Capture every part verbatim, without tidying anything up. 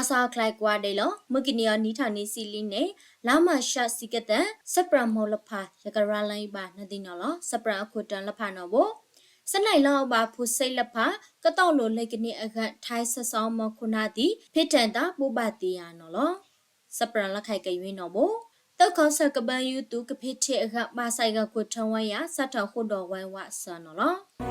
အစှၤချဲကွၢ်ဒဲးလီၤ. မုၢ်ကနံၤအီၤ နံၣ်ထီၣ်နံၣ်ဆံလံန့ၣ် လါမၢ်ၡး ဆံကတၢၢ် သပှၢ်မုၢ်လဖး ယကရၤလီၤအံၤဘၣ်နသ့ၣ်နီၣ်လီၤ. သပှၢ်အခိၣ်တီလဖးနီၣ်ဘိ သန့ၤလီၤအီၤဘၣ် ဖုစ့လဖး ကတီၢ်လိာ်လ့ကန့ၢ်အဂၤ ထၢၣ်စစီမီၤခိၣ်နၢ်သံ ဖ့ၣ်ထၢၣ်သးဘိးဘၣ်တ့ၢ်ယၤနီၣ်လီၤ. သပှၢ်လၢခဲကယွ့နီၣ်ဘိ သုးခီၣ်စၢၣ်ကဘၢယူသုး ကဖ့ၣ်ထ့ၣ်အဂၤ ဘၣ်ဆၣ်ဂၤခိၣ်ထၢဝဲယၤ စးထီၣ်ဃုာ်ဒီးဝဲဝးစၢၣ်နီၣ်လီၤ.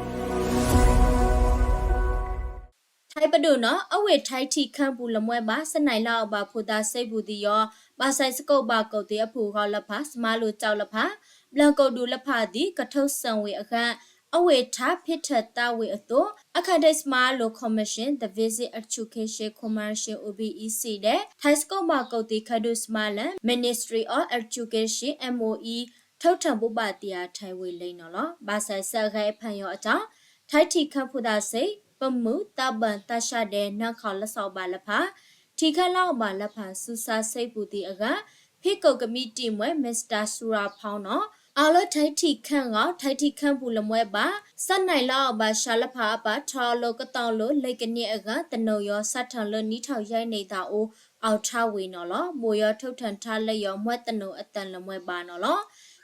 ထၢၣ်ပဒိၣ်နီၣ် အဝ့ၢ်ထၢၣ်ထံၣ်ခၢၣ်ပူၤလမွဲဘၣ် သန့ၤလီၤအီၤဘၣ် ဖုသးစ့ပူၤသံယီၤ ဘၣ်ဆၣ်စကိးဘၣ်ကိၣ်သ့ၣ်အဖုဂီၢ်လဖး စမၤလိာ်ကၠီလဖး ဘျၢၣ်ကိၣ်ဒူၣ်လဖးသံ ကထုးစၢၣ်ဝ့ၢ်အဂၤ အဝ့ၢ်ထၢၣ်ဖ့ၣ်ထၢၣ်သးဝ့ၢ်အသိး အခါဒဲးစမၤလိာ် Commission, Division, Education, Commercial, O B E C ဒဲး ထၢၣ်စကိးဘၣ်ကိၣ်သ့ၣ်ခဲဒိၣ်စမၤလၢ Ministry of Education, M O E ထုးထၢၣ်ဘိးဘၣ်တ့ၢ်ယၤထၢၣ်ဝ့ၢ်လံနီၣ်လီၤ. ဘၣ်ဆၣ်စ့ၢ်ဂဲၤအဖၢၣ်ယီၤအတီၣ် ထၢၣ်ထံၣ်ခၢၣ်ပူၤသးစ့ ပမုၢ် သးဘၢၣ် သးဆှးဒဲး နၢ်ခီၣ်လၢစီၤဘၣ်လဖး ထံၣ်ခၢၣ်လီၤအီၤဘၣ်လဖး စူးစမ်းစစ်ပူၤသံအဂၤ ဖ့ၣ်ကိၣ်ကမံးတံာ်မွဲ Mister Surapong နီၣ် အီၤလၢထၢၣ်ထံၣ်ခၢၣ်ဂီၢ် ထၢၣ်ထံၣ်ခၢၣ်ပူၤလမွဲဘၣ် သန့ၤလီၤအီၤဘၣ် ဆှးလဖးအပၢ် ထီၣ်အလိၤကတီၢ်လိာ်လ့ကန့ၢ်အဂၤ သနိးယီၤ စးထီၣ်လၢနံၣ်ထီၣ်ယဲၢ်နံၣ်သးအိၣ် အီၣ်ထၢၣ်ဝ့ၢ်နီၣ်လီၤ. ဘိးယီၤထုးထၢၣ်ထါလၢယီၤ မွဲသနိးအသၢၣ်လမွဲဘၣ်နီၣ်လီၤ.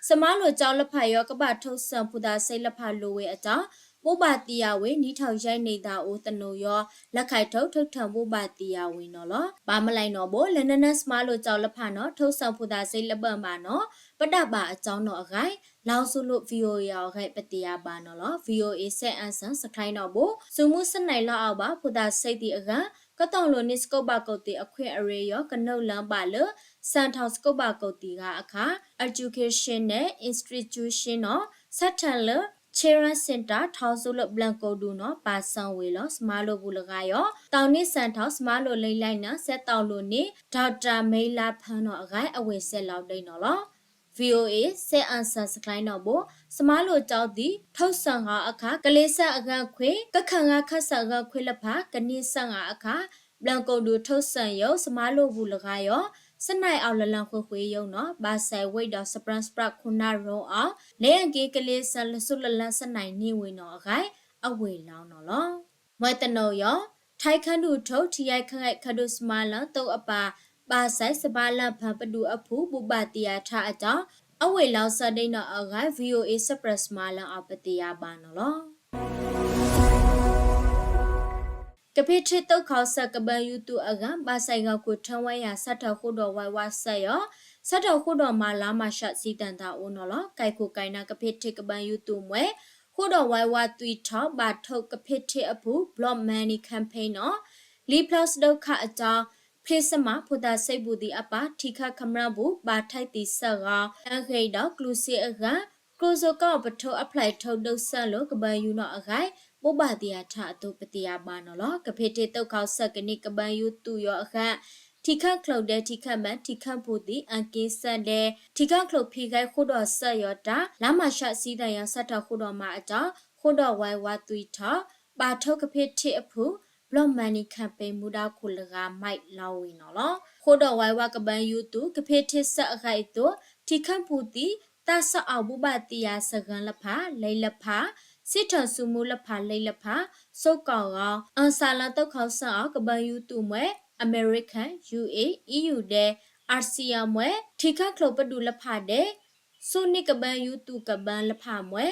စမၤလိာ်ကၠီလဖးယီၤ ကဘၣ်ထုးစၢၣ် ဖုသးစ့လဖးလိာ်ဝ့ၢ်အတီၣ် ဘိးဘၣ်တ့ၢ်ယၤဝ့ၢ် နံၣ်ထီၣ်ယဲၢ်နံၣ်သးအိၣ် သနိးယီၤ လၢခဲထုး ထုးထၢၣ်ဘိးဘၣ်တ့ၢ်ယၤဝ့ၢ်နီၣ်လီၤ. ဘၣ်မလဲၣ်နီၣ်ဘိ လဲၤနၢနၢ်စမၤလိာ်ကၠီလဖးနီၣ် ထုးစၢၣ်ဖုသးစ့လဘၢၣ်ဘၣ်နီၣ် ပဒၣ်ဘၣ်အကၠီနီၣ်အဂၤ လီၤစိလိာ် VOA အဂၤပတ့ၢ်ယၤဘၣ်နီၣ်လီၤ. VOA စဲအၣ်စၣ် စဲးချဲနီၣ်ဘိ စုမုၢ်သန့ၤလီၤအီၤဘၣ် ဖုသးစ့သ့ၣ်အဂၤ ကတီၢ်လိာ်န့ၢ်စကိးဘၣ်ကိၣ်သ့ၣ်အခွဲးအရေးယီၤ ကနုာ်လီၤဘၣ်လၢ စဲၣ်ထီၣ်စကိးဘၣ်ကိၣ်သ့ၣ်ဂၤအခါ Education န့ၣ် Institution နီၣ် စးထီၣ်လၢ Children's Center ထီၣ်စိလၢ ဘျၢၣ်ကိၣ်ဒူၣ်နီၣ် ပာ်စၢၣ်ဝ့ၢ်လီၤ စမၤလိာ်ပူၤလဂၤယီၤ တီၢ်န့ၢ်စဲၣ်ထီၣ် စမၤလိာ်လ့လဲၣ်န့ၣ် စဲးတီၢ်လိာ်န့ၢ် ဒေါက်တာ မင်းလင်းဖုန်း နီၣ်အဂၤ အဝ့ၢ်စဲးလီၤဒၣ်နီၣ်လီၤ. VOA စဲအၣ်စၣ် စဲးချဲနီၣ်ဘိ စမၤလိာ်ကၠီသ့ၣ် ထုးစၢၣ်ဂီၢ်အခါ ကလ့စၢၣ်အဂၤခွဲး ကခၢၣ်ဂၤခၢၣ်စၢၣ်အဂၤခွဲးလဖး ကန့ၢ်စၢၣ်ဂီၢ်အခါ ဘျၢၣ်ကိၣ်ဒူၣ်ထုးစၢၣ်ယီၤ စမၤလိာ်ပူၤလဂၤယီၤ သန့ၤအီၤလၢလၢၢ်ဃုာ်ဃုာ်ယီၤနီၣ် ဘၣ်ဆၣ်ဝ့ၢ်ဒီး စပြၣ်စပြၣ်ခိၣ်နၢ်ရိအီၤ လၢအက့ကလ့စၢၣ်လၢစိလၢလၢသန့ၤန့ၢ်ဝ့ၢ်နီၣ်အဂၤ အဝ့ၢ်လီၤနီၣ်လီၤ. မွဲသနိးယီၤ ထၢၣ်ခၢၣ်ဒူၣ်ထိ ထံၣ်ယဲၢ်ခၢၣ်ဂဲၢ် ခၢၣ်ဒိၣ်စမၤလၢ သုးအပၢ် ဘၣ်ဆၣ် စဘၣ်လၢဖၢပဒူၣ်အဖု ဘိးဘၣ်တ့ၢ်ယၤထၢၣ်အတီၣ် အဝ့ၢ်လီၤစၢၤဒၣ်နီၣ်အဂၤ VOA စပြၣ်စမၤလၢအီၤပတ့ၢ်ယၤဘၣ်နီၣ်လီၤ. ကဖ့ၣ်ထ့ၣ်သုးခီၣ်စၢၣ်ကဘၢယူသုးအဂၤ ဘၣ်ဆၣ်ဂၤခိၣ်ထၢဝဲယၤ စးထီၣ်ဃုာ်ဒီးဝဲဝးစၢၣ်ယီၤ စးထီၣ်ဃုာ်ဒီးမၤလါမၢ်ၡး စံတၢၣ်သးအိၣ်နီၣ်လီၤ. ကဲခိၣ်ကဲနၢ်ကဖ့ၣ်ထ့ၣ်ကဘၢယူသုးမွဲ ဃုာ်ဒီးဝဲဝးသွံၣ်ထီၣ် ဘၣ်ထုးကဖ့ၣ်ထ့ၣ်အဖု Block Money Campaign နီၣ် လံဖျီသဒိၣ်ခၣ်အတီၣ် ဖျ့စမး ဖုသးစ့ပူၤသ့ၣ်အပၢ် ထံၣ်ခၢၣ်ခမျၢၢ်ပူၤ ဘၣ်ထဲးသံစၢၣ်ဂီၤ လၢအဂ့ၢ်ဒီးကျူစ့အဂၤ ကျိစိကီၢ်ပထိအဖျဲၣ်ထုးဒုးစၢၣ်လိာ် ကဘၢယူနီၣ်အဂၤ ဘိးဘၣ်တ့ၢ်ယၤထၢၣ်အသိးပတ့ၢ်ယၤဘၣ်နီၣ်လီၤ. ကဖ့ၣ်ထ့ၣ်သုးခီၣ်စၢၣ်ကန့ၢ်ကဘၢယူသုးယီၤအဂၤ ထံၣ်ခၢၣ်ချိၣ်ဒဲး ထံၣ်ခၢၣ်မဲ ထံၣ်ခၢၣ်ပူၤသံ အက့စၢၣ်ဒဲး ထံၣ်ခၢၣ်ချိၣ်ဖံးဂဲၤဃုာ်ဒီးစၢၣ်ယီၤတၢ် လါမၢ်ၡး စံတၢၣ်ယီၤ စးထီၣ်ဃုာ်ဒီးမၤအတီၣ် ဃုာ်ဒီးဝဲဝးသွံၣ်ထီၣ် ဘၣ်ထုးကဖ့ၣ်ထ့ၣ်အဖု Block Money Campaign မူဒါခိၣ်လဂၤ မၢ်လီၤဝံၤနီၣ်လီၤ. ဃုာ်ဒီးဝဲဝးကဘၢယူသုး ကဖ့ၣ်ထ့ၣ်စၢၣ်အဂၤအသိး ထံၣ်ခၢၣ်ပူၤသံ သးစၢ်အီၣ်ဘိးဘၣ်တ့ၢ်ယၤ စဂၢၢ်လဖး လ့လဖး စံးထီၣ်စုမုၢ်လဖး လ့လဖး စိကီၢ်ဂီၤ အစးလၢသုးခီၣ်စၢၣ်အီၤ ကဘၢယူသုးမွဲ အမဲရကၤ ယူအေ EU ဒဲး အာဆီယံမွဲ ထံၣ်ခၢၣ်ချိၣ်ပဒူၣ်လဖးဒဲး ဆူန့ၢ်ကဘၢယူသုးကဘၢလဖးမွဲ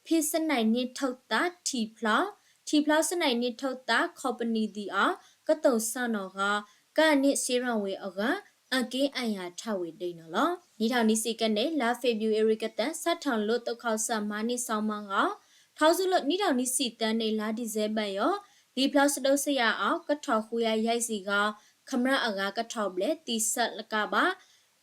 ဖဲသန့ၤန့ၢ်ထုးသးထံၣ်ဖျီ ထံၣ်ဖျီသန့ၤန့ၢ်ထုးသး ခီပနံၣ်သ့ၣ်အီၤ ကတိၤစၢၣ်နီၣ်ဂီၤ ကန့ၢ်စ့ရၣ်ဝ့ၤအဂၤ အက့အယၤထၢၣ်ဝ့ၤဒၣ်နီၣ်လီၤ. နံၣ်ထီၣ်နံၣ်ဆံကန့ၣ် လါဖ့ၤဘြူၤအ့ရံၤကတၢၢ် စးထီၣ်လိာ်သုးခီၣ်စၢၣ်မၤန့ၢ်စီမၢ်ဂီၤ ထီၣ်ဆူလၢနံၣ်ထီၣ်နံၣ်ဆံတၢန့ၣ် လါဒံၣ်စဲဘၢၣ်ယီၤ လံဖျီသဒိၣ်စ့ယၤအီၤ ကထီၣ်ဃုယၤယဲၢ်ဆံဂီၤ ခမျၢၣ်အဂၤကထီၣ်ဘျဲၣ် သံစၢၣ်လကးဘၣ်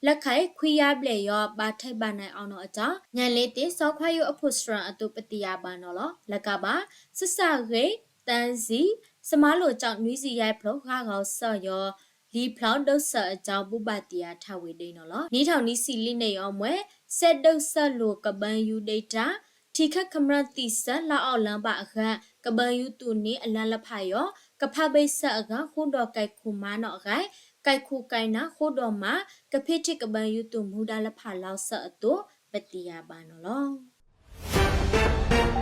လၢခဲအံၤ ခွံယၤဘျဲၣ်ယီၤ ဘၣ်ထဲးဘၣ်နၤအီၤနီၣ်အတီၣ် ညါလ့တ့ၢ် စီခွါယိအဖိစရၣ်အသိးပတ့ၢ်ယၤဘၣ်နီၣ်လီၤ. လကးဘၣ် စစၢ်ဂ့ၢ် သၢဆံ စမၤလိာ်ကၠီ နွံဆံယဲၢ်ဖျိ ဂၤဂီၤစၢၣ်ယီၤ လံဖျီဒုးစၢၣ်အတီၣ် ဘိးဘၣ်တ့ၢ်ယၤထၢၣ်ဝ့ၤဒၣ်နီၣ်လီၤ. နံၣ်ထီၣ်နံၣ်ဆံလံန့ၣ်ယီၤမွဲ စဲးဒုးစၢၣ်လိာ်ကဘၢယူဒၣ်တၢ် ထံၣ်ခၢၣ်ခမျၢၣ်သံစၢၣ် လၢအီၣ်လၢဘၣ်အဂၤ ကဘၢယူသုးန့ၣ် အလၢလဖးယီၤ ကဖးဘၣ်စၢၣ်အဂၤ ဃုာ်ဒီးကဲခိၣ်မၤနီၣ်အဂၤ ကဲခိၣ်ကဲနၢ် ဃုာ်ဒီးမၤ ကဖ့ၣ်ထ့ၣ်ကဘၢယူသုး မူဒါလဖးလီၤစၢၣ်အသိး ပတ့ၢ်ယၤဘၣ်နီၣ်လီၤ.